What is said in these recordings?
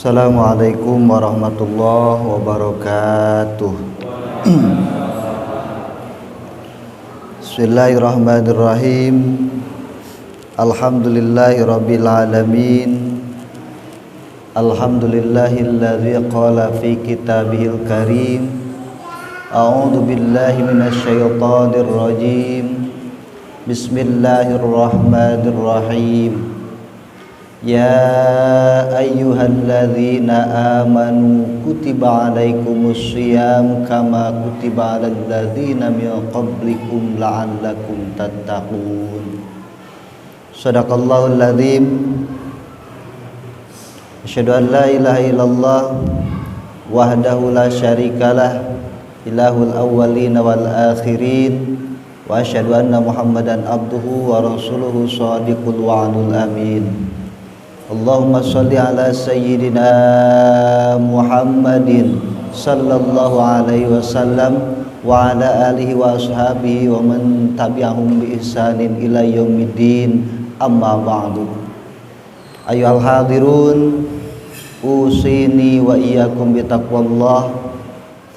Assalamualaikum warahmatullahi wabarakatuh. Bismillahirrahmanirrahim. Alhamdulillahi rabbil alamin. Alhamdulillahilladzi qala fi kitabihil karim. A'udzu billahi minasyaitonir rajim. Bismillahirrahmanirrahim. Ya ayyuhalladzina amanu kutiba alaikumus syiyam kama kutiba alal ladzina min qablikum la'allakum tattaqun. Shadaqallahul adzim. Asyhadu an la ilaha illallah wahdahu la syarikalah, ilahul awwalin wal akhirin, wa asyhadu anna Muhammadan abduhu wa rasuluhu shadiqul wa'dul amin. Allahumma salli ala sayyidina Muhammadin sallallahu alaihi wasallam wa ala alihi wa ashabihi wa man tabi'ahum bi ihsanin ila yaumiddin. Amma ba'du. Ayyuhal hadirun, usini wa iyyakum bi taqwallah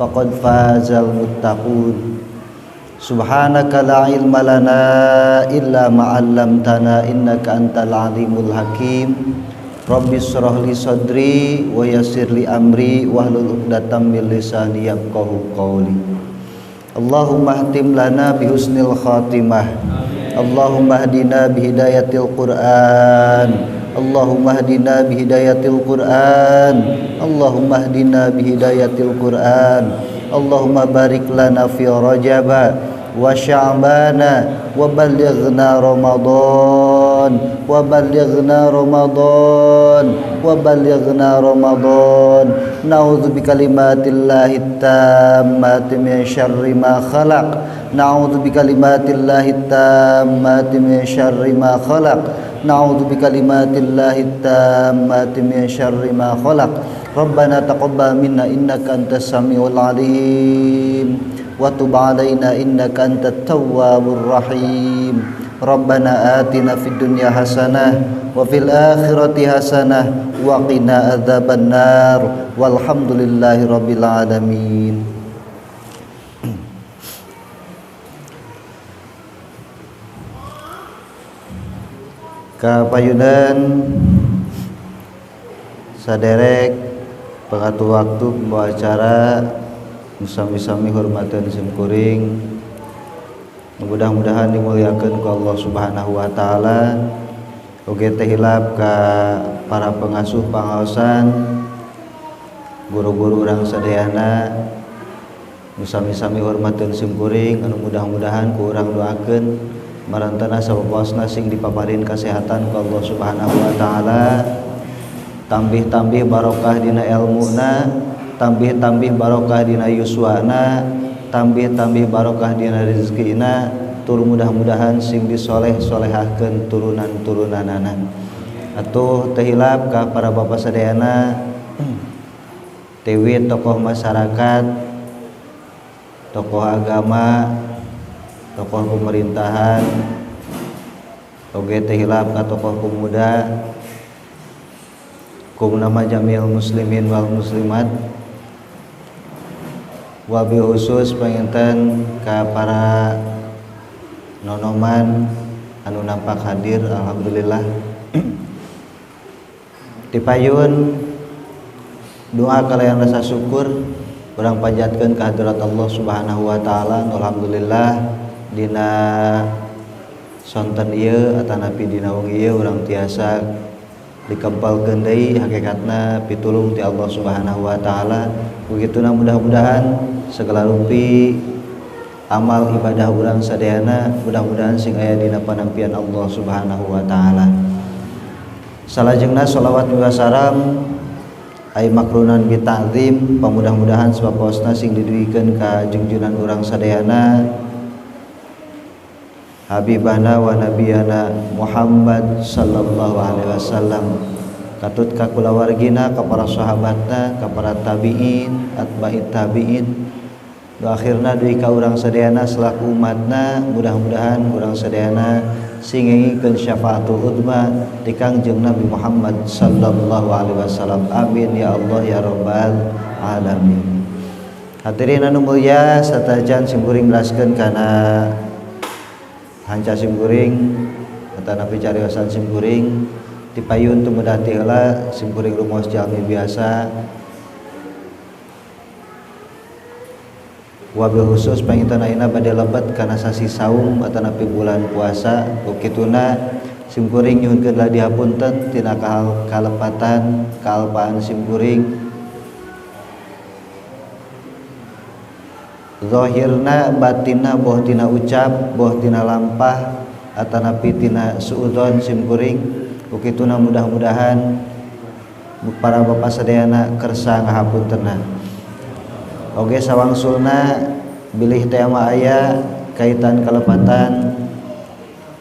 faqad fazal muttaqun. Subhanaka la ilma lana illa ma 'allamtana innaka antal alimul hakim. Rabbi israh li sadri wa yassir li amri wahlul 'uqdatam min lisani yafqahu qawli. Allahumma ahtim lana bi husnil khatimah. Allahumma hdina bi hidayatil Qur'an. Allahumma hdina bi hidayatil Qur'an. Allahumma hdina bi hidayatil Qur'an. Allahumma barik lana fi Rajab wa Sya'bana wa ballighna Ramadan wa ballighna Ramadan wa ballighna Ramadan. Na'udzu bikalimatillahi tammati min syarri ma khalaq. Na'udzu bikalimatillahi tammati min syarri ma khalaq. Na'udzu bikalimatillahi tammati min syarri ma khalaq. Rabbana taqabbal minna innaka antas samiul alim wa tub alaina innaka antat tawwabur rahim. Rabbana atina fid dunya hasanah wa fil akhirati hasanah wa qina adzabannar. Walhamdulillahi rabbil alamin. Kapayunan saderek pengatur waktu pembawa acara sami-sami hormatan simkuring, mudah-mudahan dimuliakan ku Allah Subhanahu wa taala. Oge teh hilap ka para pengasuh pangaosan, guru-guru urang sadayana, sami-sami hormatan simkuring anu mudah-mudahan ku urang doakeun marantana sapaosna sing dipaparin kasehatan ku Allah Subhanahu wa taala, tambih-tambih barokah dina elmuna, tambih-tambih barokah dina yuswana, tambih-tambih barokah dina rezekina, tur mudah-mudahan sing disoleh-solehahkeun turunan-turunanana. Atuh teu hilap ka para bapa sadayana, tiwi tokoh masyarakat, tokoh agama, tokoh pemerintahan, oge teu hilap ka tokoh pemuda, kum nama jamil muslimin wal muslimat, wabil khusus panginten ka para nonoman anu nampak hadir, alhamdulillah. Dipayun doa kalian rasa syukur urang panjatkeun ka hadirat Allah Subhanahu wa taala. Alhamdulillah dina sonten ieu atanapi dina wengi ieu urang tiasa dikempalkeun deui hakikatna pitulung ti Allah Subhanahu wa taala. Begituna mudah-mudahan segala rupi amal ibadah urang sadayana mudah-mudahan sing aya dina panampian Allah Subhanahu wa taala. Salajengna shalawat wa salam ay makrunan bi ta'zim, pamudah-mudahan sapaosna sing diduikeun ka jungjunan urang sadayana Habibana wa nabiyana Muhammad sallallahu alaihi wasallam, katut ka kulawargina, ka para sahabatna, ka para tabiin, atba'it tabiin, Nu akhirna deui ka urang sadayana selaku umatna, mudah-mudahan urang sadayana sing ngengingkeun syafaatul uzma ti Kangjeng Nabi Muhammad sallallahu alaihi wasallam. Amin ya Allah ya rabbal alamin. Hadirin anu mulia, satajan simkuring jelaskeun kana hanca simkuring atanapi cariosan simkuring dipayun tumudah ti heula simkuring rumaos jalmi biasa, wabil khusus panginten ayeuna bade lebet kana sasi saum atanapi bulan puasa. Ukituna simkuring nyuhunkeun lah dihapunten tina kalepatan kaalpaan simkuring zahirna batinna boh tina ucap boh tina lampah atanapi tina suudzon simkuring. Ukituna mudah-mudahan para bapak sadayana kersa ngahapuntenna. Oge sawangsulna bilih tema aya kaitan kalepatan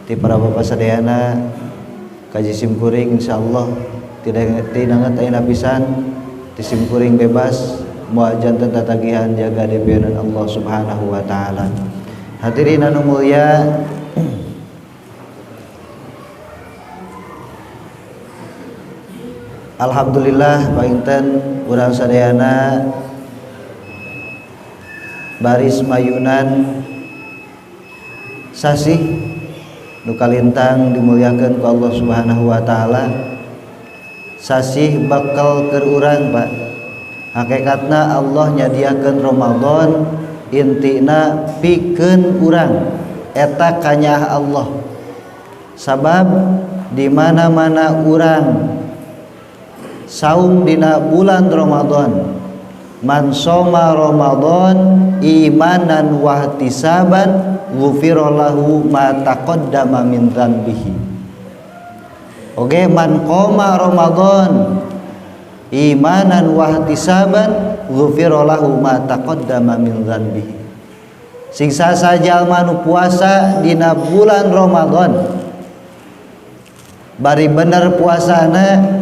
ti para bapak sadayana kaji simkuring, insyaallah tidak tinanget ayeuna pisan ti simkuring bebas moal janten tatagihan jaga dipieun Allah Subhanahu wa taala. Hadirin anu mulia, alhamdulillah panginten urang sadayana baris mayunan sasih nu kalintang dimuliakeun ku Allah Subhanahu wa taala. Sasih bakal keur urang, Pak. Hakikatna Allah nyadiakeun Ramadan intina pikeun urang, eta kanyaah Allah. Sabab di mana-mana urang saum dina bulan Ramadan, man soma Ramadan imanan wahtisaban ghufira lahu ma taqaddama min dzanbihi. Oke, man qoma Ramadan imanan wahtisaban ghufira lahu ma taqaddama min dzanbihi. Sing sasa jalma nu puasa dina bulan Ramadan bari bener puasana,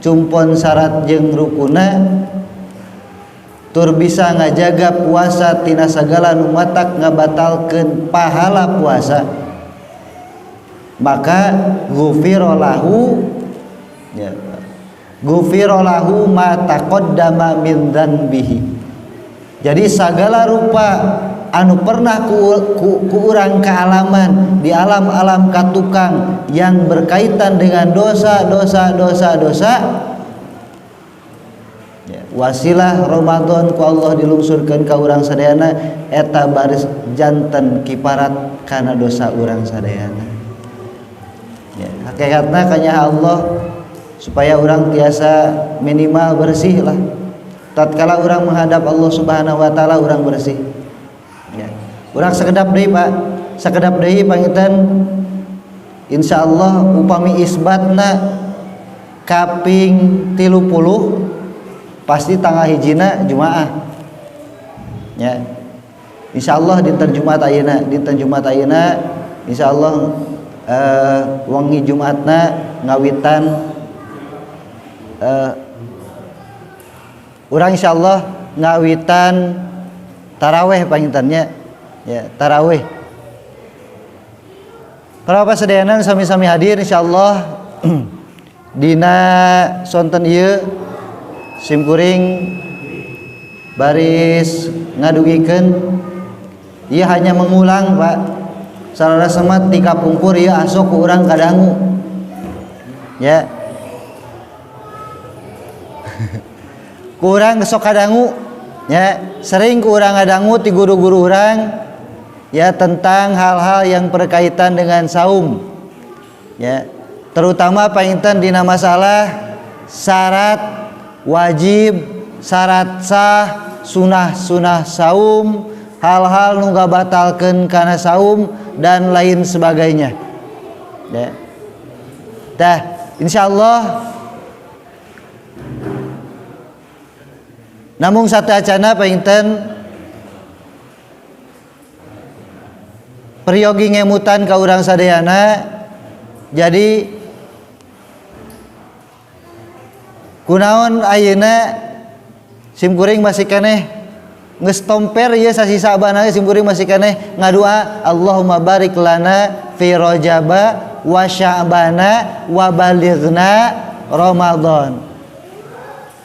cumpon syarat jeung rukuna, tur bisa ngajaga puasa tina sagala nu matak ngabatalkeun pahala puasa, maka ghufira lahu ya, ghufira lahu ma taqaddama min dzanbihi. Jadi sagala rupa anu pernah ku urang kaalaman di alam-alam katukang yang berkaitan dengan dosa dosa dosa dosa, ya, wasilah Ramadan ku Allah dilungsurkeun ka urang sadayana eta baris janten kiparat kana dosa urang sadayana. Ya, hakikatna kanya Allah supaya urang tiasa minimal bersih lah tatkala urang menghadap Allah Subhanahu wa taala, urang bersih. Ya. Urang sakedap deui, Pak, sakedap deui panginten insyaallah upami isbatna kaping 30 pasti tanggal hijina Jumaah. Ya. Insyaallah dinten Jumat ayeuna, dinten Jumat ayeuna insyaallah wengi Jumatna ngawitan urang insyaallah ngawitan taraweh pangintennya, ya, taraweh. Para bapak sadayana sami-sami hadir insyaallah dina sonten ieu simkuring baris ngadugikeun ieu hanya mengulang, Pak. Sarana semat ti kapungkur ieu asok ku urang kadangu. Ya. Ku urang sok kadangu, ya, sering ku urang ngadangu ti guru-guru urang ya tentang hal-hal yang berkaitan dengan saum. Ya, terutama panginten dina masalah syarat wajib, syarat sah, sunah-sunah saum, hal-hal nu ngabatalkeun kana saum dan lain sebagainya. Ya. Tah, insyaallah namung satu acana panginten peryogi ngemutan ka urang sadayana. Jadi kunaon ayeuna simkuring masih keneh Geus tomper ieu sasi Sa'ban we simkuring masih keneh ngadua Allahumma barik lana fi Rajaba wa Sya'bana wa balighna Ramadan.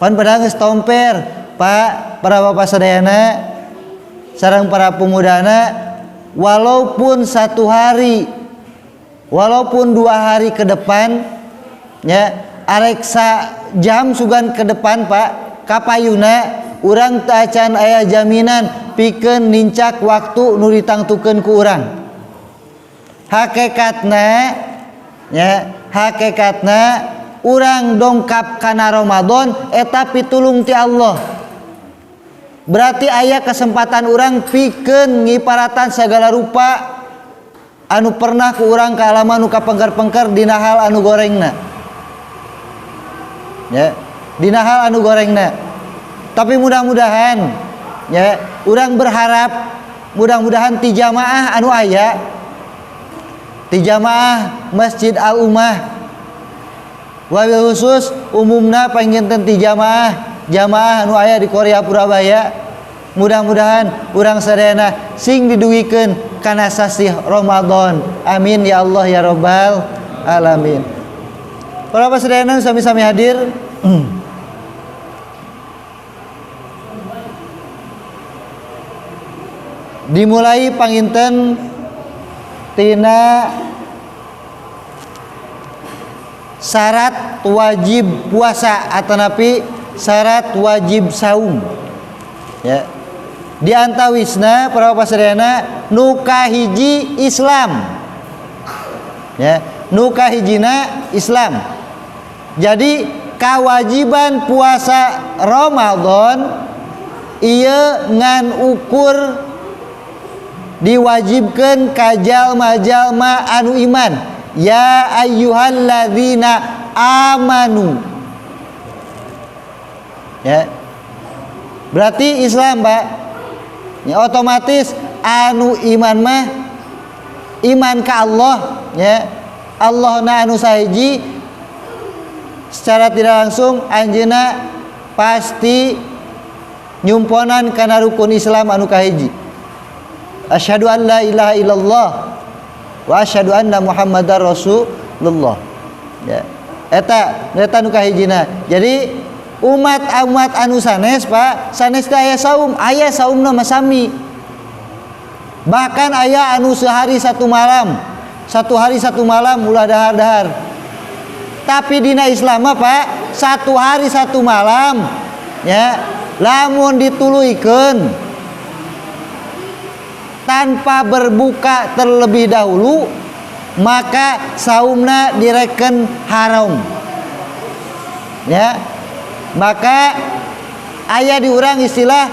Pan padahal geus tomper, Pak, para bapak sadayana sareng para pemudana, walaupun satu hari, walaupun 2 hari ke depan, ya, arek jam sugan ke depan, Pak, kapayuna urang teu acan aya jaminan pikeun nincak waktu nu ditangtukeun ku urang. Hakikatna, ya, hakikatna urang dongkap kana Ramadan eta pitulung ti Allah. Berarti aya kesempatan urang pikeun ngiparatan segala rupa anu pernah ku urang kaalaman nu kapengker-pengker dina hal anu gorengna. Ya, dina hal anu gorengna. Tapi mudah-mudahan, ya, urang berharap mudah-mudahan ti jamaah anu aya, ti jamaah Masjid Al Ummah, wabil khusus umumna panginten ti jamaah anu aya di Korea Purabaya, mudah-mudahan urang sadayana sing diduwikeun kana sasih Ramadan. Amin ya Allah ya Rabbal alamin. Para sadayana sami-sami hadir. Dimulai panginten tina syarat wajib puasa atanapi syarat wajib saum. Ya. Di antawisna para pasadayana nu kahiji Islam. Ya, nu kahijina Islam. Jadi kewajiban puasa Ramadan ieu ngan ukur diwajibkan ka jalma-jalma anu iman. Ya ayyuhalladzina amanu. Ya. Berarti Islam, Pak. Ya, otomatis anu iman mah iman ka Allah, ya. Allah na anu sahiji secara tidak langsung anjeunna pasti nyumponan kana rukun Islam anu kahiji. Asyhadu an la ilaha illallah wa asyhadu anna Muhammadar Rasulullah. Ya. Eta nu kahijina. Jadi umat-umat anu sanes, Pak, sanes teh aya saum, aya saumna mah sami. Bahkan aya anu sehari satu malam, satu hari satu malam ulah dahar-dahar. Tapi dina Islam mah, Pak, satu hari satu malam, ya, lamun dituluykeun tanpa berbuka terlebih dahulu, maka saumna direken haram. Ya. Maka aya diurang istilah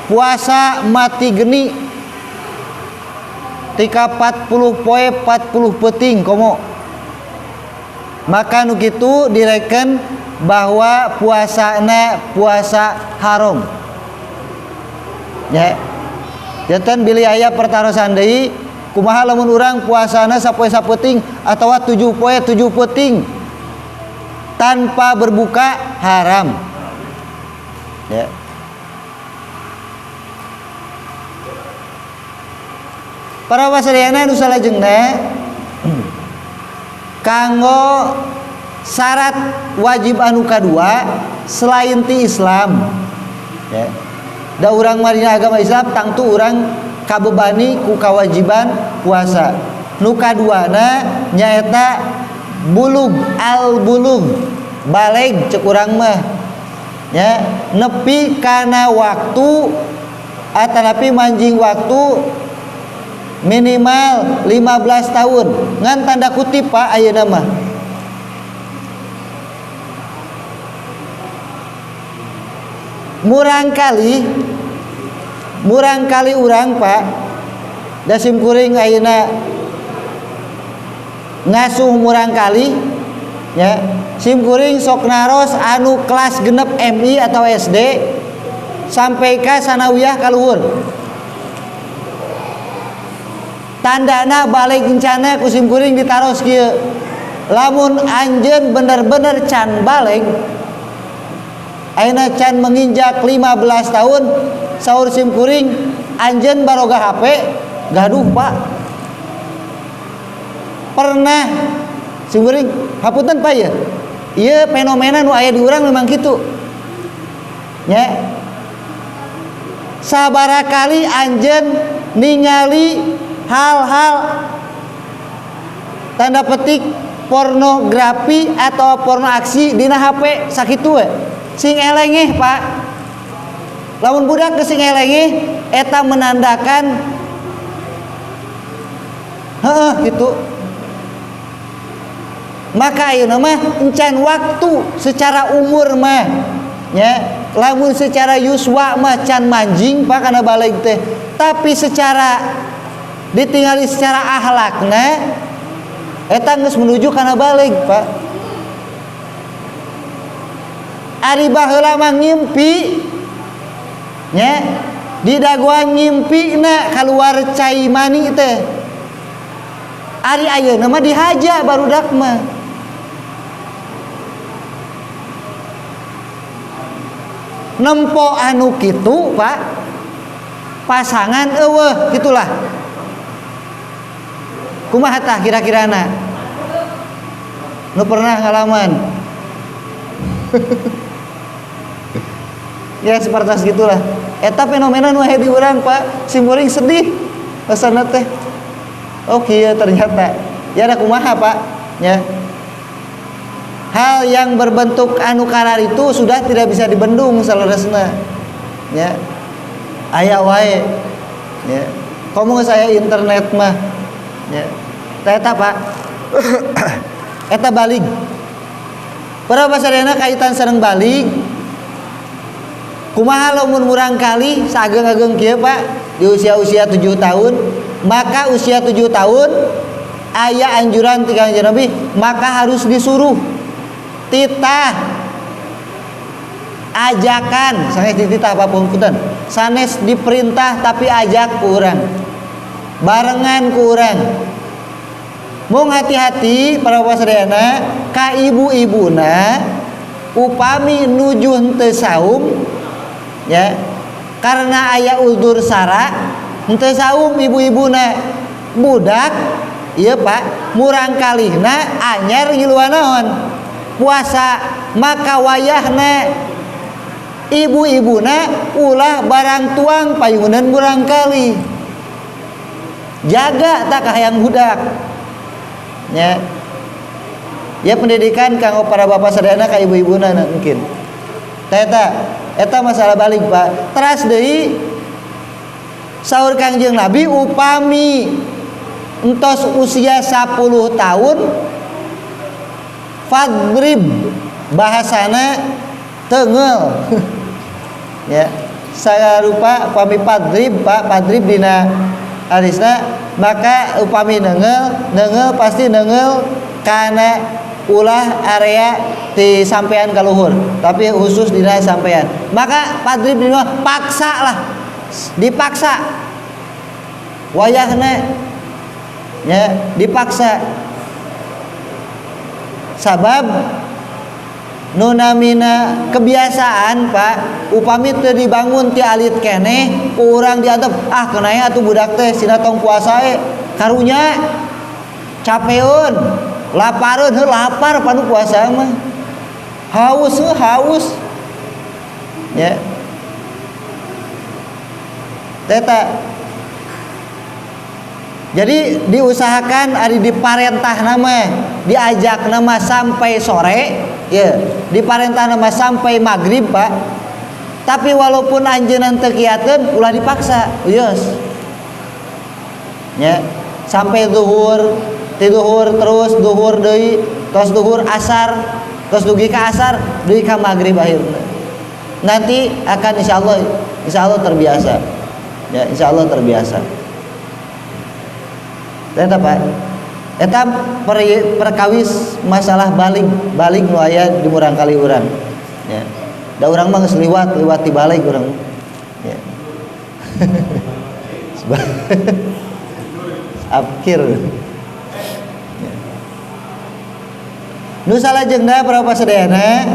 puasa mati geni. Tika 40 poe 40 peuting komo. Maka nu kitu direken bahwa puasana puasa haram. Ya. Janten bilih aya pertarosan deui, kumaha lamun urang puasana sapoe sapeuting atawa 7 poe 7 peuting tanpa berbuka haram. Ya. Para wasadayana nu salajengna kanggo syarat wajib anu kadua selain ti Islam, ya. Da urang marina agama Islam tangtu urang kabebani ku kewajiban puasa. Nu kaduana nyaeta bulug, al bulug, baleg cek urang mah, ya, nepi kana waktu atanapi manjing waktu minimal 15 tahun. Ngan tanda kutip, Pak, ayeuna mah. Murang kali urang, Pak, da sim kuring ayeuna ngasuh murang kali, ya, sim kuring sok naros anu kelas genep MI atau SD sampai ka sanawiyah kaluhur. Tandana balik encana ku sim kuring ditaros kieu. Lamun anjeun bener-bener can balik, ayeuna can menginjak 15 tahun, Saur sim kuring anjeun baroga HP gaduh Pak. Pernah sim kuring hapunten Pak ya. Ieu fenomena nu aya di urang memang kitu. Nya. Sabaraha kali anjeun ningali hal-hal tanda petik pornografi atau porno aksi dina HP sakitu we. Sing elengeh Pak. Lamun budak geus sing elengeh eta menandakan heeh gitu. Maka ayeuna mah encan waktu secara umur mah nya, lamun secara yuswa mah can manjing Pak kana baleg teh, tapi secara ditingali secara akhlakna eta geus menuju kana baleg Pak. Ari baheula mah ngimpi nya, di dagoan ngimpina keluar cai mani teh. Ari ayeuna mah dihaja barudak mah. Nempo anu kitu Pak, pasangan eueuh gitulah. Kumaha tah kira-kirana? Nu pernah ngalaman? Ya seperti gitulah. Eta fenomena nu aya di urang Pak, simkuring sedih rasana teh. Oh kieu ternyata. Ya da kumaha Pak? Ya. Hal yang berbentuk anu karar itu sudah tidak bisa dibendung saleresna. Ya. Aya wae. Ya. Komo saya internet mah. Ya. Eta Pak. Eta balig. Para basadana kaitan sareng balig. Kumaha lamun murang kali saageng-ageng kieu Pak di usia-usia 7 tahun, maka usia 7 tahun aya anjuran ti Kanjeng Nabi, maka harus disuruh titah ajakan, sanes dititah apa punten, sanes diperintah tapi ajak ku urang, barengan ku urang. Mung hati-hati para bapak sadayana ka ibu-ibuna upami nuju henteu saum ya, karena aya uzur sara henteu saum ibu-ibuna budak ieu Pak murang kalihna anyar ngiluan naon puasa, maka wayahna ibu-ibuna ulah barang tuang payunan murang kali, jaga tak kahayang budak ya. Ya pendidikan kanggo para bapak sadayana ka ibu-ibuna mungkin eta eta masalah balik Pak. Teras deui saur Kangjeng Nabi upami entos usia 10 tahun fadrib, bahasana tengel ya, saya lupa upami fadrib Pak, fadrib dina hadisna maka upami nengel, nengel pasti nengel kana ulah area di sampean kaluhur, tapi khusus dina sampean. Maka fadrib dina paksa lah, dipaksa wayahna ya, dipaksa. Sabab nunamina kebiasaan Pak, upami teu dibangun ti alit keneh urang diantep ah kenaya atuh budak teh sina tong puasa karunya capeun lapareun heuh lapar panu puasa mah haus heuh haus ya teta. Jadi diusahakan ari diparentah nama, diajak nama sampai sore, ya, diparentah nama sampai maghrib Pak. Tapi walaupun anjeunna teu kiateun ulah dipaksa, yes. Ya, sampai zuhur, ti zuhur terus zuhur deui, terus zuhur asar, terus dugi ka asar, dugi ka maghrib akhirna. Nanti akan insyaallah terbiasa. Ya, insyaallah terbiasa. Eta Pak, eta perkawis masalah balig, balig nu aya di murang kali urang. Ya. Da urang mah geus liwat, liwat ti balig urang. Ya. Apkir. Ya. Nu salajengna para sadayana,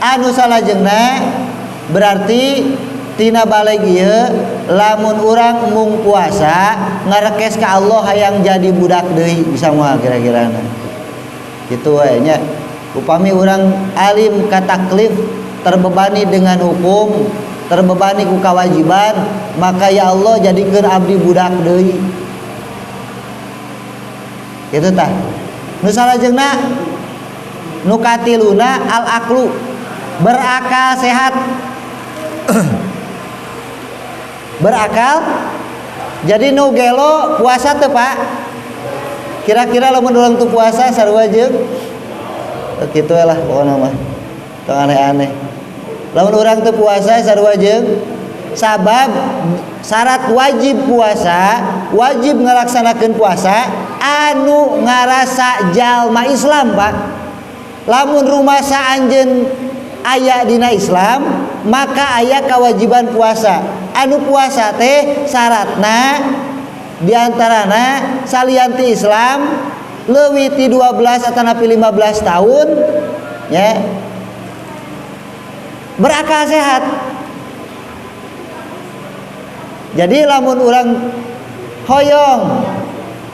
anu salajengna berarti Tina baleg ieu lamun urang mung puasa ngarekes ka Allah hayang jadi budak deui bisa moal kira-kirana. Kitu we nya. Upami urang alim ka taklif, terbebani dengan hukum, terbebani ku kewajiban, maka ya Allah jadikeun abdi budak deui. Kitu tah. Nu salajengna nu katiluna al aqlu, berakal sehat. Berakal. Jadi nu gelo puasa teu Pak? Kira-kira lamun urang teu puasa sarua jeung kitu lah pokona mah. Tong aneh-aneh. Lamun urang teu puasa sarua jeung sabab syarat wajib puasa, wajib ngalaksanakeun puasa anu ngarasa jalma Islam Pak. Lamun rumasa anjeun aya dina Islam, maka aya kewajiban puasa. Anu puasa teh syaratna diantarana salianti Islam leuwih ti 12 atanapi 15 tahun ya, berakal sehat. Jadi lamun urang hoyong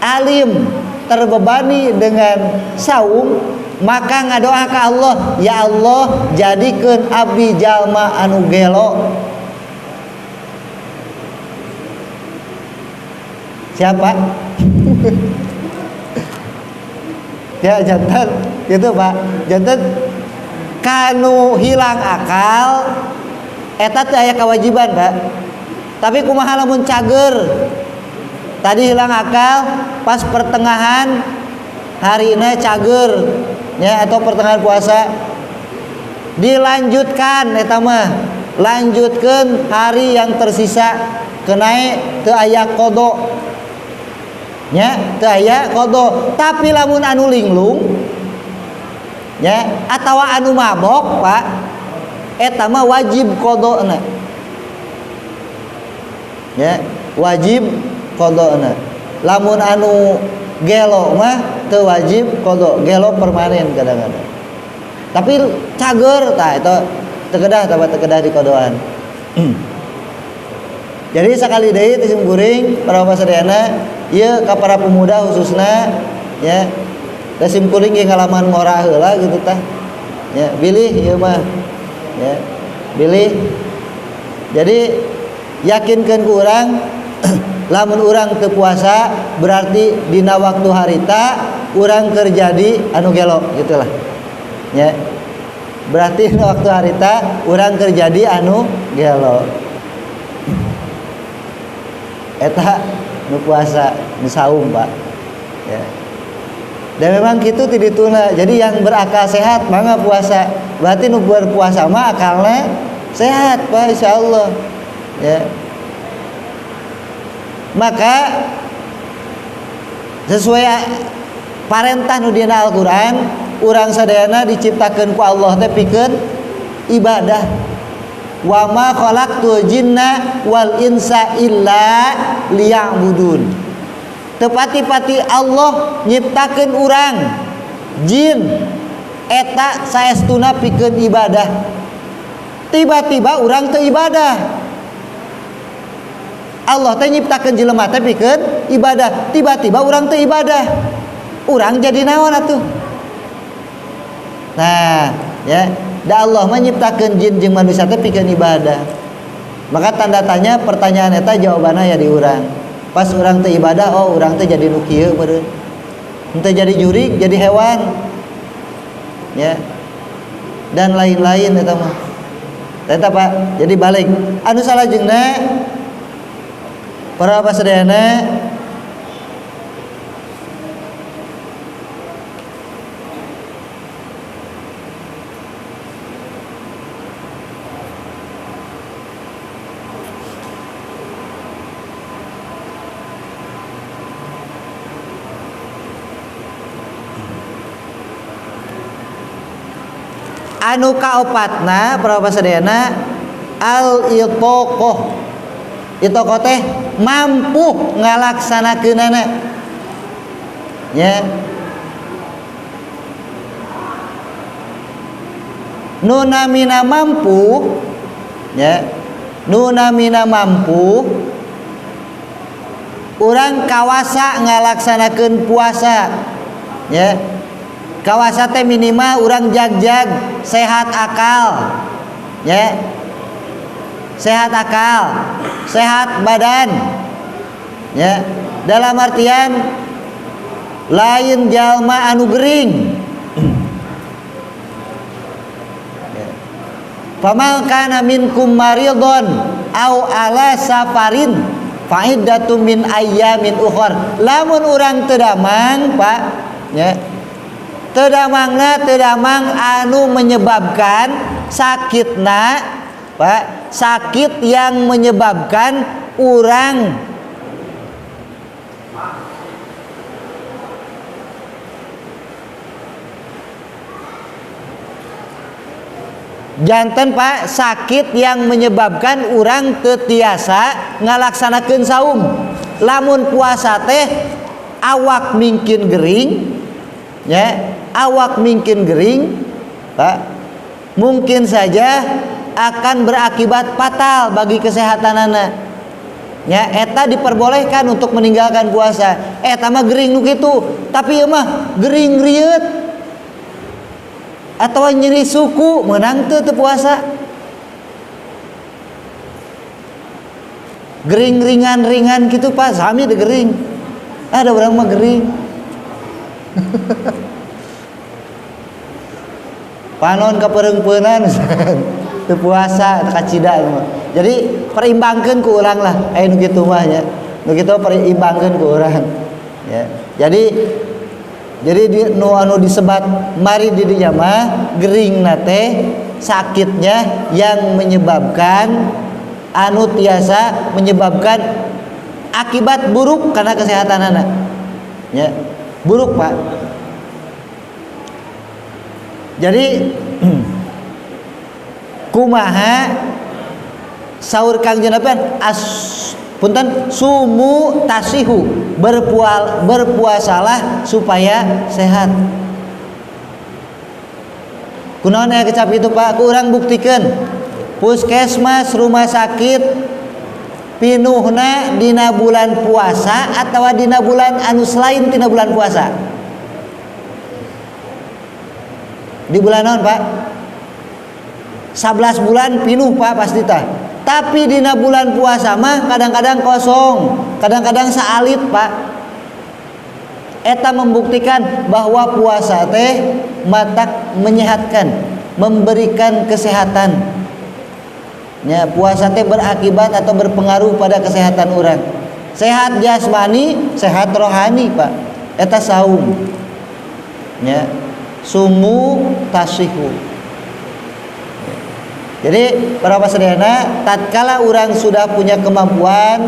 alim terbebani dengan saum, maka ngadoa ka Allah, ya Allah jadikeun abdi jalma anu gelo. Siapa? Ya jantan gitu Pak. Jantan kanu hilang akal eta teh aya kewajiban Pak. Tapi kumaha lamun cager? Tadi hilang akal pas pertengahan harina cager ya, atau pertengahan puasa dilanjutkan eta mah, lanjutkan hari yang tersisa kenae teu aya qada nya, teu aya qada. Tapi lamun anu linglung nya atawa anu mabok Pak, eta mah wajib qadana ya, wajib qadana. Lamun anu gelo mah teu wajib qada, gelo permanen kadang-kadang. Tapi cager tah eta teu kedah, tah teu kedah dikodoan. Jadi sakali deui teh simkuring para bapak sadayana, ieu ka para pemuda khususna ya. Da simkuring ge ngalaman ngora heula gitu tah. Ya, bilih ieu mah. Ya, bilih. Jadi yakinkeun ku urang lamun urang teu puasa berarti dina waktu harita urang keur jadi anu gelo gitulah. Ya. Berarti dina waktu harita urang keur jadi anu gelo. Eta nu puasa, nu saum Pak. Ya. Dan memang kitu ti dituna. Jadi yang berakal sehat mangga puasa. Berarti nu berpuasa mah akalna sehat Pak, insyaallah. Ya. Maka sesuai parentah nu dina Al-Qur'an, urang sadayana diciptakeun ku Allah teh pikeun ibadah. Wa ma khalaqtul jinna wal insa illa liya'budun. Tepati-pati Allah nyiptakeun urang jin eta saestuna pikeun ibadah. Tiba-tiba urang teu ibadah. Allah teh nyiptakeun jelema teh pikeun ibadah. Tiba-tiba urang teu ibadah. Urang jadi naon atuh? Nah, ya, da Allah mah nyiptakeun jin jeung manusia teh pikeun ibadah. Maka tanda tanya pertanyaan eta jawabanna ya di urang. Pas urang teu ibadah, oh urang teh jadi nu kieu meureun. Henteu jadi jurig, jadi hewan. Ya. Dan lain-lain eta mah. Eta Pak, jadi balik. Anu salajengna para bapak sadayana, anu kaopatna para bapak sadayana al itoqoh. Itoqoh teh mampu ngalaksanakeunana. Ya. Nu namina mampu ya. Nu namina mampu urang kawasa ngalaksanakeun puasa ya. Kawasa teh minimal urang jag-jag sehat akal ya. Sehat akal, sehat badan ya. Dalam artian lain jalma anu gering. Faman kana minkum maridon au ala safarin fa'iddatun min ayyamin ukhar. Lamun urang teu damang, Pak, ya. Teu damangna teu damang anu menyebabkan sakitna, Pak, sakit yang menyebabkan urang janten, Pak, sakit yang menyebabkan urang teu tiasa ngalaksanakeun saum. Lamun puasa teh awak mingkin gering ya, awak mingkin gering, Pak, mungkin saja akan berakibat fatal bagi kesehatan anak. Ya, eta diperbolehkan untuk meninggalkan puasa. Eta mah gering nu kitu, tapi ieu mah gering rieut atau nyeri suku menang teu teu puasa. Gering ringan-ringan gitu, Pak, sami teu gering. Ada orang mah gering. Panon kapereungpeunan teu puasa kacida mah. Jadi perimbangkeun ku urang lah, aya nu kitu mah nya. Nu kitu perimbangkeun ku urang. Ya. Jadi di, nu anu disebat mari di dinya mah geringna teh sakitnya yang menyebabkan anu tiasa menyebabkan akibat buruk karena kesehatan anak. Ya, buruk, Pak. Jadi kumaha saur Kangjeng Nabi as punten sumu tasihu, berpuasalah supaya sehat. Kunaon aya kecap itu, Pak? Ku urang buktikeun. Puskesmas, rumah sakit pinuhna dina bulan puasa atawa dina bulan anu selain dina bulan puasa? Di bulan naon, Pak? 11 bulan pinuh, Pak, pasti tah. Tapi dina bulan puasa mah kadang-kadang kosong, kadang-kadang saalit, Pak. Eta membuktikan bahwa puasa teh matak menyehatkan, memberikan kesehatan. Ya, puasa teh berakibat atau berpengaruh pada kesehatan orang. Sehat jasmani, sehat rohani, Pak. Eta saum. Ya. Sumu tasihu. Jadi para pasadayana, tatkala orang sudah punya kemampuan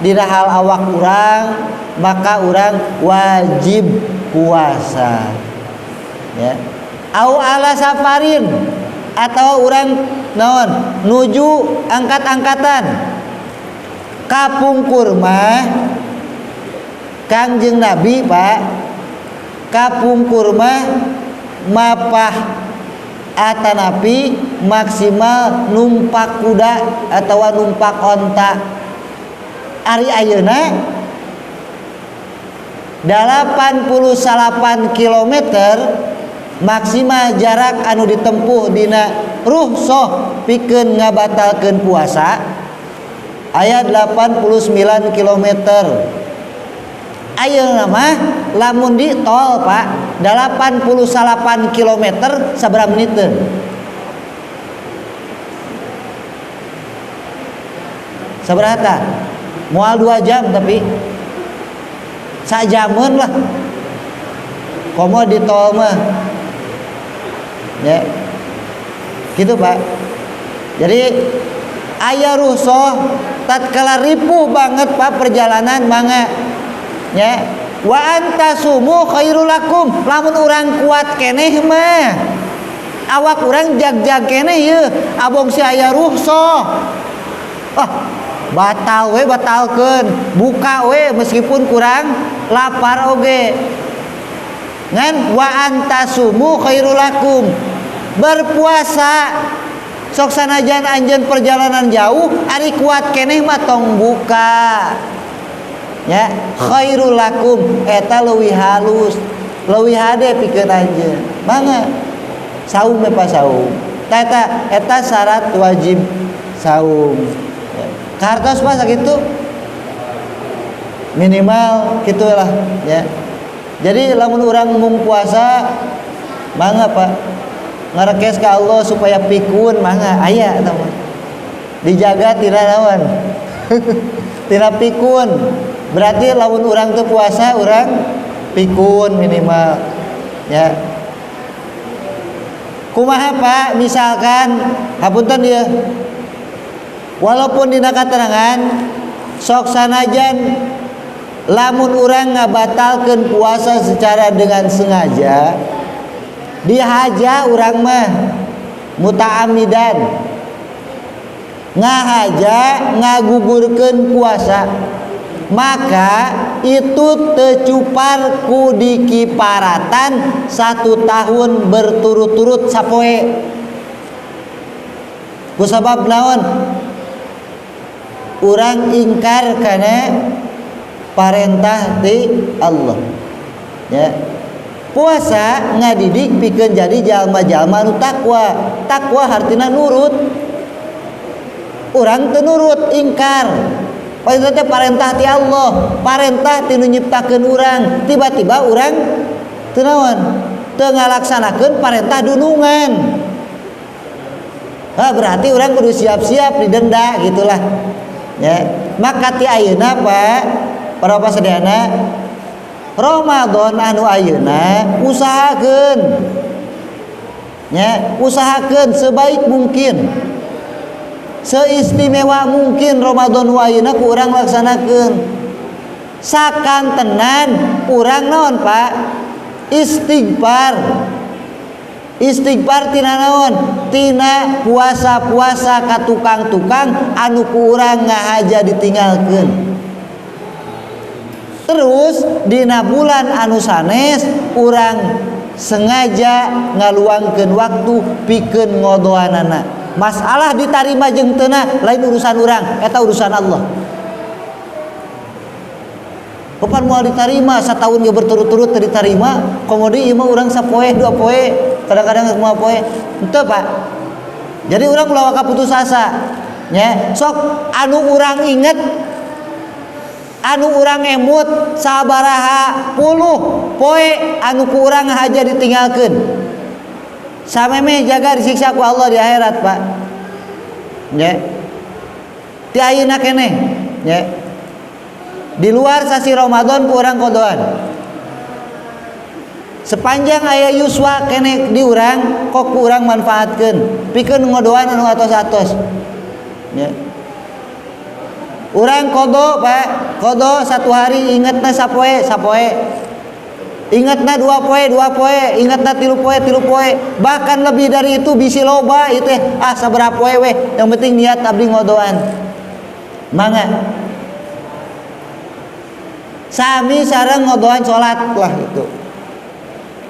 di hal awak orang, maka orang wajib puasa. Ya. Au ala safarin atau orang naon nuju angkat-angkatan. Kapungkur mah Kangjeng Nabi, Pak, kapungkur mah mapah atanapi maksimal numpak kuda atau numpak onta. Ari ayeuna 88 kilometer maksimal jarak anu ditempuh dina ruhsoh pikeun ngabatalkeun puasa aya 89 kilometer. Ayeuna mah lamun di tol, Pak, 88 kilometer sabaraha menit teu? Sabaraha tah? Moal 2 jam tapi sajameun lah. Komo di tol mah. Ya. Gitu, Pak. Jadi aya ruhsoh tatkala ripuh banget, Pak, perjalanan mangga. Ya. Wa antasumu khairul lakum. Lamun urang kuat keneh mah awak urang jag-jag keneh ieu, abong si aya ruhsoh. Ah, batal we, batalkeun, buka we meskipun kurang lapar oge. Ngan wa antasumu khairul lakum. Berpuasa Sok sanajan anjeun perjalanan jauh ari kuat keneh mah tong buka. Ya, khairul lakum eta leuwih halus, leuwih hade pikeun anjeun. Mangga saum we pa saum. Eta eta syarat wajib saum. Ya. Kartos mah sakitu minimal gitulah ya. Jadi lamun urang mung puasa mangga Pak ngarekes ka Allah supaya pikun mangga aya eta mah. Dijaga tina naon? Tina pikun. Berarti lamun urang teu puasa urang pikun minimal ya. Kumaha Pak misalkan hapunten ieu walaupun dina katerangan sok sanajan lamun urang ngabatalkeun puasa secara dengan sengaja dihaja urang mah muta'amidan ngahaja ngagugurkeun puasa maka itu tecupar ku dikiparatan 1 tahun berturut-turut sapoe kusabab naon urang ingkar kana parentah ti Allah ya. Puasa ngadidik pikeun jadi jalma-jalma nu takwa. Takwa hartina nurut. Urang teu nurut ingkar. Padahal teh parentah ti Allah, parentah ti nu nyiptakeun urang. Tiba-tiba urang teu naon? Teu ngalaksanakeun parentah dunungan. Nah, berarti urang kudu siap-siap didenda gitulah. Ya. Maka ti ayeuna Pak, para pasadayana Ramadan anu ayeuna usahakeun. Ya, usahakeun sebaik mungkin. Seistimewa mungkin Ramadan nu ayeuna ku urang laksanakeun. Sakantenan urang naon Pak? Istighfar. Istighfar tina naon? Tina puasa-puasa ka tukang-tukang anu ku urang ngahaja ditinggalkeun. Terus dina bulan anu sanes urang sengaja ngaluangkeun waktu pikeun ngodoanana. Masalah ditarima jeung teu lain urusan urang, eta urusan Allah. Kapan moal ditarima satahun ge berturut-turut teu ditarima, komo deui ieu mah urang sapoe dua poe, kadang-kadang geus moal poe. Henteu Pak. Jadi urang ulah waka putus asa. Nya, sok anu urang inget anu urang emut sabaraha puluh poe anu ku urang haja ditinggalkeun. Samemeh jaga disiksa ku Allah di akhirat Pak. Nya. Ti ayeuna keneh, nya. Di luar sasi Ramadan ku urang kodoan. Sepanjang aya yuswa keneh di urang kok ku urang manfaatkeun pikeun ngodoan anu atos-atos. Nya. Urang kodo Pak, kodo 1 hari ingetna sapoe, sapoe. Ingetna 2 poe, 2 poe, ingetna 3 poe, 3 poe. Bahkan lebih dari itu bisi loba ieu teh. Ah sabaraha poe weh, yang penting niat abdi ngodoan. Mangga. Sami sareng ngodoan salat lah itu.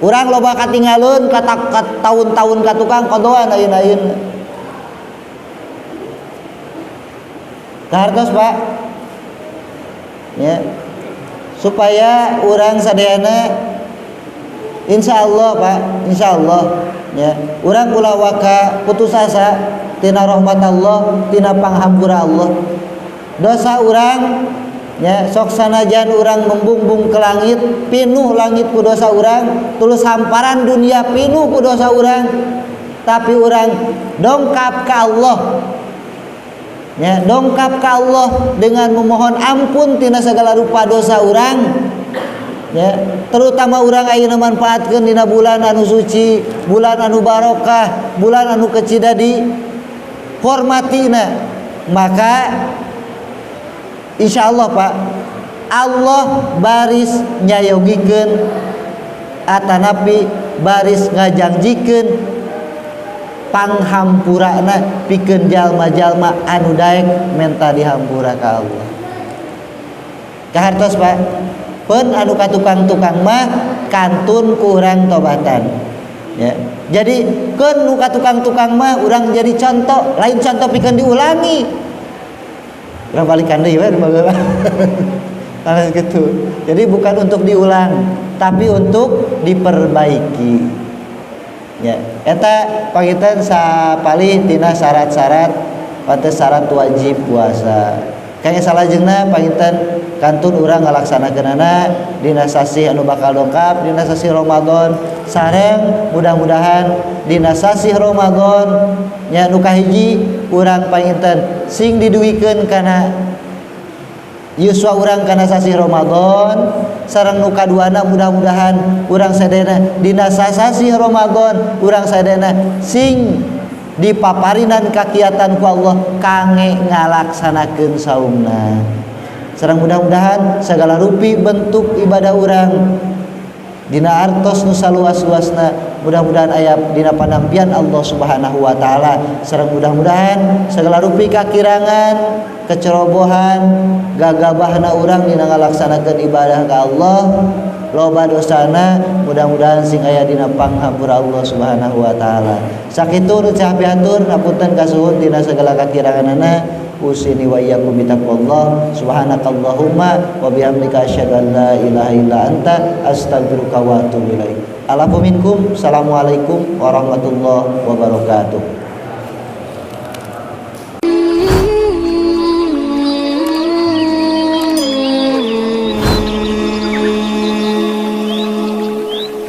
Urang loba katinggalun kata tahun-tahun ka tukang kodoan ayeuna-ayeuna. Kahartos Pak. Ya. Supaya urang sadayana insyaallah Pak, insyaallah ya. Urang ulah waka putus asa tina rahmat Allah, tina panghampura Allah. Dosa urang ya sok sanajan urang membumbung ke langit, pinuh langit ku dosa urang, tulus hamparan dunia pinuh ku dosa urang, tapi urang dongkap ka Allah. Ya, dongkap ka Allah dengan memohon ampun tina segala rupa dosa urang. Ya, terutama urang ayeuna manfaatkeun dina bulan anu suci, bulan anu barokah, bulan anu kecida di hormatina. Maka insyaallah Pak, Allah baris nyayogikeun atanapi baris ngajangjikeun panghampurana pikeun jalma-jalma anu daek menta dihampura ka Allah. Kahartos Pak, pun anu ka tukang-tukang mah kantun kurang tobatan. Ya. Jadi keun nu ka tukang-tukang mah urang jadi contoh, lain contoh pikeun diulangi. Urang balikan deui we baheula. Gitu. Jadi bukan untuk diulang, tapi untuk diperbaiki. Ya, eta panginten sapalih tina syarat-syarat pateh syarat wajib puasa. Kangge salajengna panginten kantun urang ngalaksanakeunana dina sasih anu bakal dongkap dina sasih Ramadan, sareng mudah-mudahan dina sasih Ramadan nya nu kahiji urang panginten sing diduikeun kana yuswa urang kana sasih Ramadan, sareng nu kaduana mudah-mudahan urang sadayana dina sasih Ramadan urang sadayana sing dipaparinan kakiatan ku Allah kangge ngalaksanakeun saumna. Sareng mudah-mudahan segala rupi bentuk ibadah urang dina artos nu saluas-luasna mudah-mudahan aya dina panampian Allah Subhanahu wa taala. Sareng mudah-mudahan segala rupi kakirangan, kecerobohan, gagabahna urang dina ngalaksanakeun ibadah ka Allah, loba dosana, mudah-mudahan sing aya dina panghampura Allah Subhanahu wa taala. Sakitu nu pihatur, hapunten kasuhun dina segala kakiranganana. Usini wa iyyakum bitaqwallah. Subhanakallahumma wa bihamdika asyhadu an la ilaha illa anta astaghfiruka wa atubu ilaik. Alafu minkum. Assalamualaikum warahmatullahi wabarakatuh.